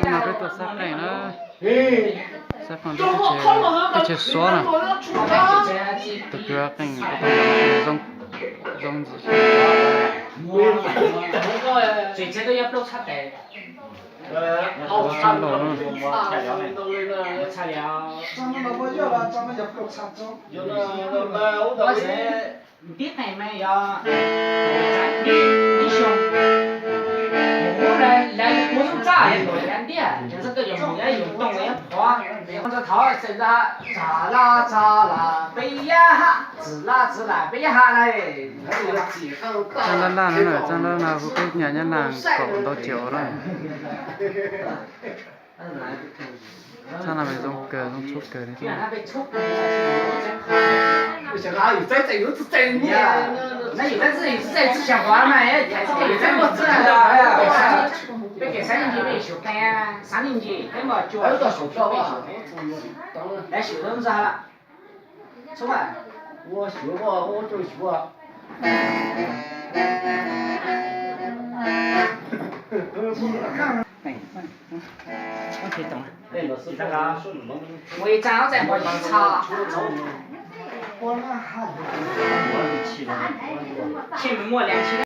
No peb tuaj sab qeej na, sab qeej teb chaws Suav na, tus kwv qeej zoo, zoo ntxim. Tsev laus na. Tib qeej mas yog ib xyoo, mus lawv kuv txaj luam yog ntiag, tseem txog koj yuav mus yog yuav tooj yog qhov, txog thov txawm ntag, txam laj txam las peb yab ha, txwm laj txwm las peb yab ha na. Txaj laj laj no na, txaj laj laj no hu peb nyab Nyab Laj kaum ntau caum na. Txaj no mas zoo kawg, zoo tshoob kawg li. Peb kev xav yeej ntsis peb yuav xyuas qee, xav yeej ntsis peb mas cua, lawv xyuas lub ntxa lawm. Txhob ua xyuas, ua rau xyuas. Ua ib txaj ob txais npog ib txha. Tshem mus muaj leej txhia.